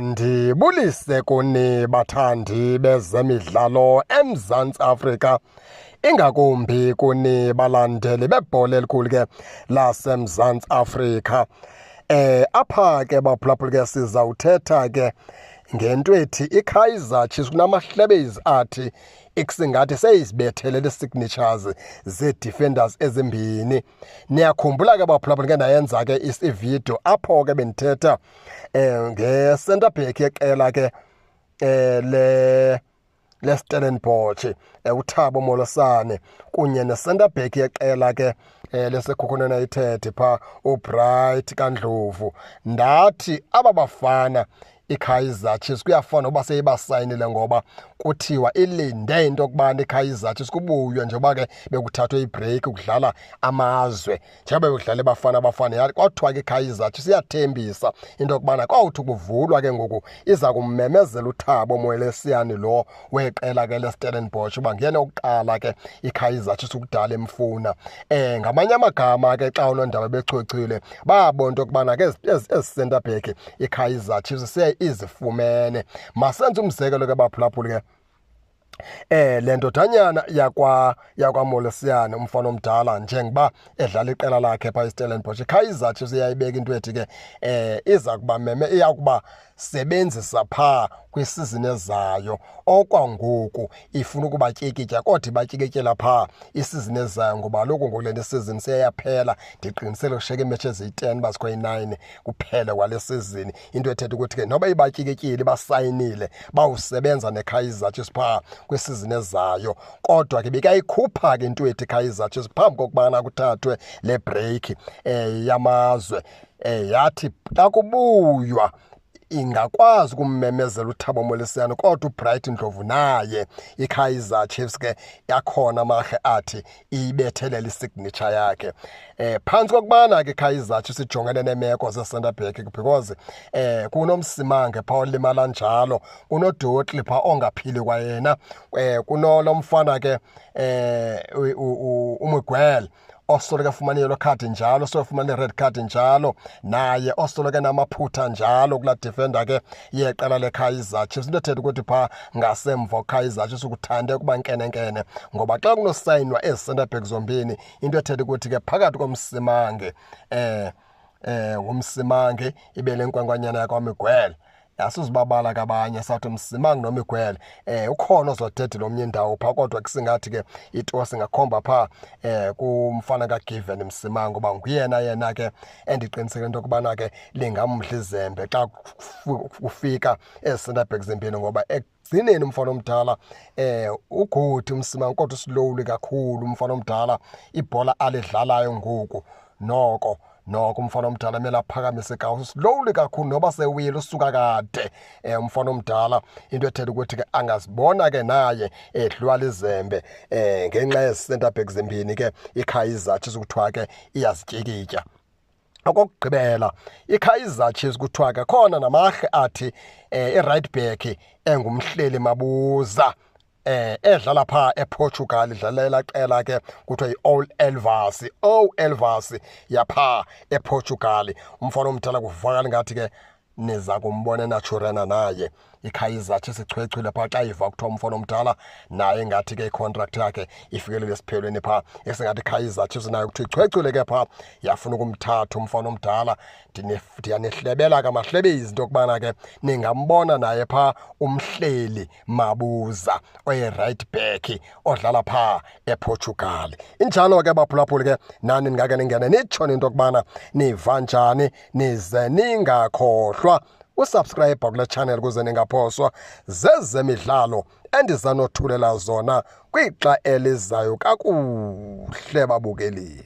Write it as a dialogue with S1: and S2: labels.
S1: Ndibulise kuni bathandi bezemidlalo eMzantsi Afrika, ingakumbi kuni balandeli bebhola elikhulu ke laseMzantsi Afrika. Apha ke baphulaphuli ke sizawuthetha ke ngento ethi iKaizer Chiefs kunamahlebezi athi ikusingathi seyizibethelele signatures zee-defenders ezimbini. Niyakhumbula ke baphulaphuli ke ndayenza ke ividiyo apho ke bendithetha nge-center back yeqela ke le leStellenbosch, uThabo Molosane, kunye ne-center back yeqela ke leSekhukhune United pha, uBright kaNdlovu. Ndathi aba bafana iKaizer Chiefs kuyafana noba seyibasayinile, ngoba kuthiwa ilinde into yokubana iKaizer Chiefs kubuywe njengoba ke bekuthathwe ibreak kudlala amazwe, njengoba bekudlala iBafana Bafana. Yathi kwathiwa ke iKaizer Chiefs iyathembisa into yokubana kwawuthi kuvulwa ke ngoku iza kummemezela uThabo Moelesiani lo weqela ke leStellenbosch uba nguyena okuqala ke iKaizer Chiefs ukudala emfuna. Ngamanye amagama ke, xa unondaba bechwechile babona into yokubana ke ezi center back iKaizer Chiefs seye izifumene. Masenze umzekelo ke baphulaphuli ke, le ndodanyana yakwaMolosiyane, umfana omdala, njengoba edlala iqela lakhe pha iStellenbosch, iKaizer Chiefs iyayibeka into ethi ke iza kuba meme iya kuba sebenzisa pha kwisizini ezayo. Okwangoku ifuna ukubatyikitya, kodwa ibatyikityela pha isizini ezayo, ngoba kaloku ngoku le nto isizini seyaphela. Ndiqinisele kushiyeka iimetshi eziyi-10 uba zikho yi-9 kuphele kwale sizini, into ethetha ukuthi ke noba ibatyikityile, ibasayinile, bawusebenza neKaizer Chiefs pha kwisizini ezayo. Kodwa ke bikayikhupha ke into ethi iKaizer Chiefs phambi kokubana kuthathwe le break yamazwe, yathi xa kubuywa ingakwazi ukummemezela uThabo Molesane, kodwa uBright Ndlovu naye iKaizer Chiefs ke yakhona amahe athi iyibethelela isignature yakhe. Phantsi kokubana ke Kaizer Chiefs ijongene neemeko ze-center back, because kunoMsimange pha olimala njalo, kunoDotli pha ongaphili kwayena, kunolo mfana ke uMiguel osoloko efumana i-yellow card njalo, osoloko efumana i-red card njalo, naye osoloko enamaphutha njalo kulaa defender ke yeqela leKaizer Chiefs. Into ethetha ukuthi phaa ngasemva Kaizer Chiefs ukuthande ukuba nkenenkene, ngoba xa kunosayinwa ezi center back zombini, into ethetha ukuthi ke phakathi koMsimange, ngumsimange ibe lenkwenkwanyana yakwaMiguel, asizibabala kabanye sathi Msimang noMiguel, ukhona ozodedela omnye indawo pha, kodwa kusingathi ke itosi ingakhomba pha kumfana kaGiven Msimang, ngoba nguyena yena ke endiqiniseke into yokubana ke lingamdla izembe xa kufika ezi center back zimbini, ngoba ekugcineni umfana omdala ugodi uMsimang, kodwa uslowly kakhulu umfana omdala. Ibhola alidlalayo ngoku, noko umfana omdala kumele aphakamise ikawusi, slowly kakhulu, noba sewile usuka kade umfana omdala, into ethetha ukuthi ke angazibona ke naye edliwa lizembe ngenxa yezi center back zimbini ke iKaizer Chiefs kuthiwa ke iyazityikitya. Okokugqibela, iKaizer Chiefs kuthiwa ke khona namahle athi i-right back engumhleli Mabuza edlala pha ePortugal, idlalela qela ke kuthiwa yi-Old Elvas, O Elvas yapha ePortugal. Umfana omdala kuvakala ngathi ke niza kumbona eNaturena naye. IKaizer Chiefs ichwechwile phaa xa iva kuthiwa umfana omdala naye ngathi ke icontract yakhe ifikelele esiphelweni phaa, esingathi iKaizer Chiefs nayo kuthiwa ichwechwile ke phaa, yafuna ukumthatha umfana omdala. Ndiyanihlebela ke mahlebezi into yokubana ke ningambona naye phaa umhleli Mabuza oyi-right back odlala phaa ePortugal. Injalo ke baphulaphuli ke, nani ningake ningene nitsho into yokubana niva njani, nize ningakhohlwa usubscribe kule channel ukuze ningaphoswa zezemidlalo endizanothulela zona kwixa elizayo. Kakuhle babukeli.